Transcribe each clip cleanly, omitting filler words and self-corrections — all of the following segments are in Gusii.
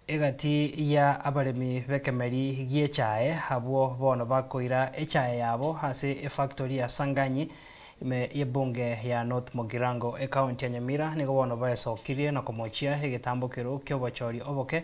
Egati ya abaremi b'ekemeri gi'echae abwo bono bakoira echae yabo ase efactory ya Sanganyi ime y'ebunge ya North Mugirango ecounty ya Nyamira nigo bono baesokirie na komochia egetambokero ki'obochori oboke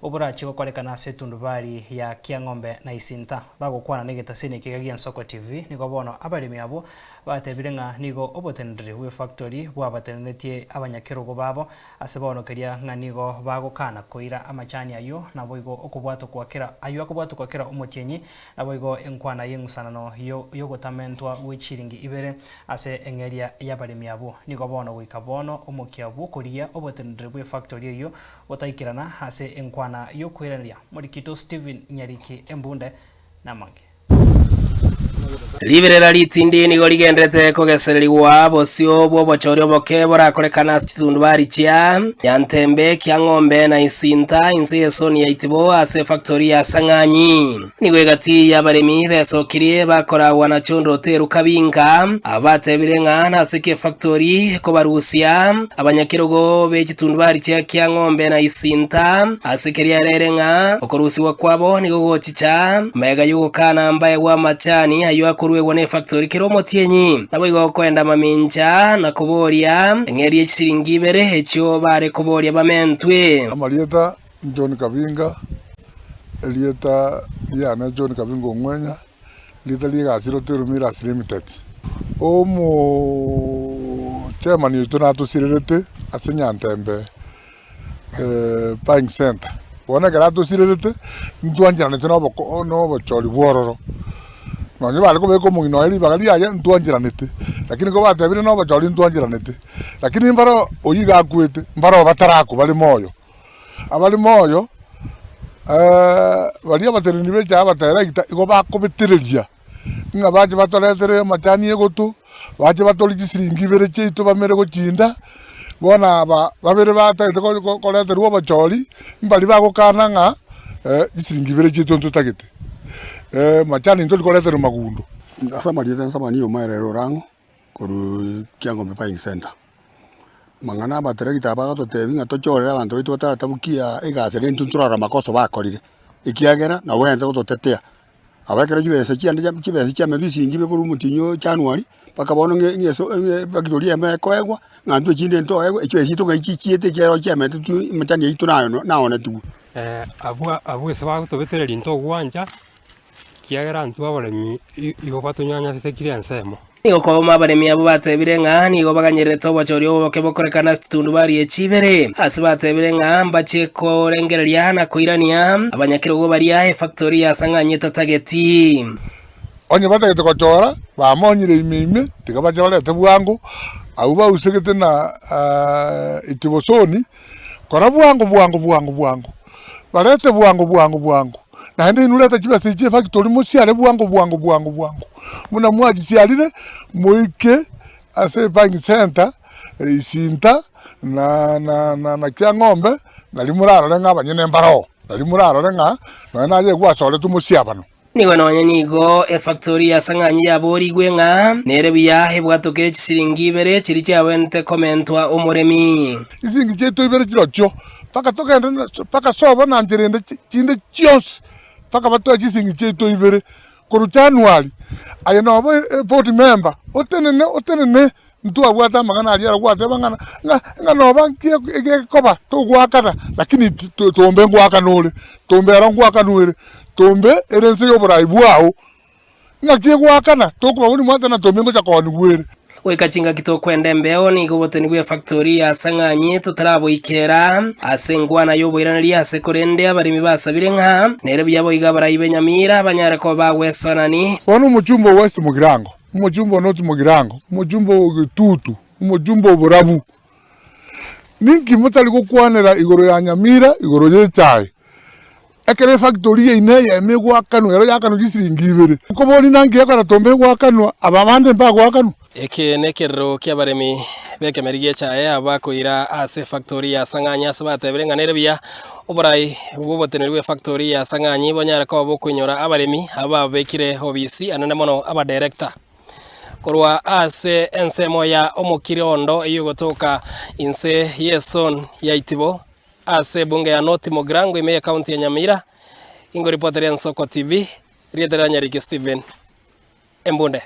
oborachie gokorekana ase etundubari ya Kiang'ombe na Isinta. Bagokwana negetasini ekiga gi'Ensoko TV nigo bono abaremi abwo batebire ng'a nigo oboteneneri bw'efactory bwabatenenetie abanyakerogo babo Ase bono keria ng'a nigo bagokana koira amachani ayio, naboigo okobwatokwa kera ayio akobwatokwa kera omotienyi, naboigo enkwana y'eng'usanano y'ogotamentwa gwe chiringi ibere ase eng'eria y'abaremi abwo. Nigo bono goika bono omokia bw'okorigia oboteneneri bw'efactori eyio botaikerana ase enkwana y'okoiraneria. Morikito Stephen Nyariki Embunde namange. Riberera ritindi nigo rigenderete kogesererigwa bosio bw'obochori oboke borakorekane ase chitundubari chia Nyantembe, Kiang'ombe na Isinta inse y'esoni ya Itibo ase efactori ya Sang'anyi. Nigo egati y'abaremi besokirie bakoragwa na Chondro Teru Kabinka, abwo batebire ng'a nase ki efactori ekobarusia abanyakerogo be chitundubari chia Kiang'ombe na Isinta ase keria ere ng'a okorusigwa kwabo nigo gochicha Magega y'ogokana mbaegwe amachani ayio akoruegwa nefactori kera omotienyi. Naboigo okoenda mamincha na koboria eng'eria ye chisiringi ibere echio bare koboria bamentwe. Amarieta, John Kabinga, erieta riane John Kabinga Ong'wenya, erieta ri'egasi Rotero Millers Limited. Omooo chairman oito natosirerete ase Nyantembe. buying centre, bono ekero atosirerete, ntwancheranete na oboko na obochori bwororo, nonye bare kobeka omong'ina oye ribaga riaye ntwancheranete, lakini ko batebire na obochori ntwancheranete, lakini mbaro oywo iga akwete, mbaro batarakwa bare moyo, abare moyo baria abateneneri ba echae abateregita igo bakobetereria. Ng'a bache batoretere amachani egoto, bache batorie chisiringi ibere chiaito bamere gochinda, bono aba babere batagete ko- ko- koreterwa obochori, mbari bagokana ng'a chisiringi ibere chiaito ntotagete, machani ntori koreterwa magundo. Ase amarieta nsabani omoerero ore ang'o korwa Kiangombe Buying Centre. Amang'ana abateregita aba bagototebia ng'a tochorere abanto baito bataratabokia egasi naende intwe ntorarora amakoso bakorire, ekiagera nabo bagendete gototetea. Aba ekero chibesa chiane chia chibesa chiamerwa esingi ibe korwa omotienyi o January, mpaka bono ng'e ng'eso ng'e efactory eyemo ekoegwa, ng'a intwe echinde ntoegwe, echibesa chiaito ng'ai chichiete ekiagera chiametetwe amachani aito nayo naonetigwe. Abwo abwo ase bagotobetereria ntogwancha, ekiagera intwe abaremi igo batonyanyasete ensemo. Nigo kobamo abaremi abwo batebire ng'a nigo baganyererete obochori oboke bokorekana ase chitundubari echi ibere, ase batebire ng'a mbache korengereria na koirania abanyakerogo baria efactori ya Sang'anyi etatageti. Onye batagete gochora, bamonyire ime ime, tiga bache barete bwango, abwo bausegete na itibosoni, Kora bwango bwango bwango bwango, barete bwango bwango bwango, naende inwe reta chibesa echi chi'efactory mosiare bwango bwango bwango bwango, buna mwachisiarire moike ase ebuying centre, Isinta na na na na Kiang'ombe, nario morarore ng'a abanyene mbaroo, nario morarore ng'a nonye naye gwasoretwe mosiabano. Nigo nonya nigo efactori ya Sang'anyi yaboorigwe ng'a nere buya ebwatoke chisiringi ibere chiria chiawenerete komentwa omoremi. Chisiringi chiaito ibere chirochio, mpaka togende mpaka sobo na nchera ende chinde chionsi, mpaka batoe chisiringi chiaito ibere korwa January. Aye nobe eboard member, otenene otenene Ntwabwate amang'ana aria aro gwateba ng'a ng'a ng'a noba nki egekoba togoakana, lakini tombe ngoakana ore, tombe ero ngoakanwa ere, tombe ere ense y'oborai bwao, ng'aki egoakana tokoba buna mwateba tombe ngocha koonigwa ere. Goika chingaki tokwenda embeo nigo oboteni bw'efactori ya Sang'anyi totaraboikera ase enkwana y'oboiraneria ase korende abaremi basabire ng'a nere buya boigo abarai b'Enyamira banyare koba bagwesonani. Bono omochumba o West Mugirango Omochumba o North Mugirango, omochumba o Getutu, omochumba o Borabu. Ninki motari gokwanera igoro ya Nyamira, igoro y'echae? Ekero efactory yaino eyemo egoakanwa, ero yakanwa chisiringi ibere, nkoboria nanki ekero tombe egoakanwa, aba bande mbagoakanwa? Eke nekerero ki'abaremi b'ekemeri gi'echae abakoira ase efactory ya Sang'anyi ase batebire ng'a nere buya oborai bw'oboteneneri bw'efactory ya Sang'anyi bonyare koba bokoinyora abaremi aba babekire obisi anene mono abadirector korwa ase ensemo ya Omokirondo eyio egotoka inse y'ezone ya Itibo. Ase ebunge ya North Mugirango ime y'Ekaunti ya Nyamira, ingoripoteria Ensoko TV, rieta ria Nyariki Stephen Embunde.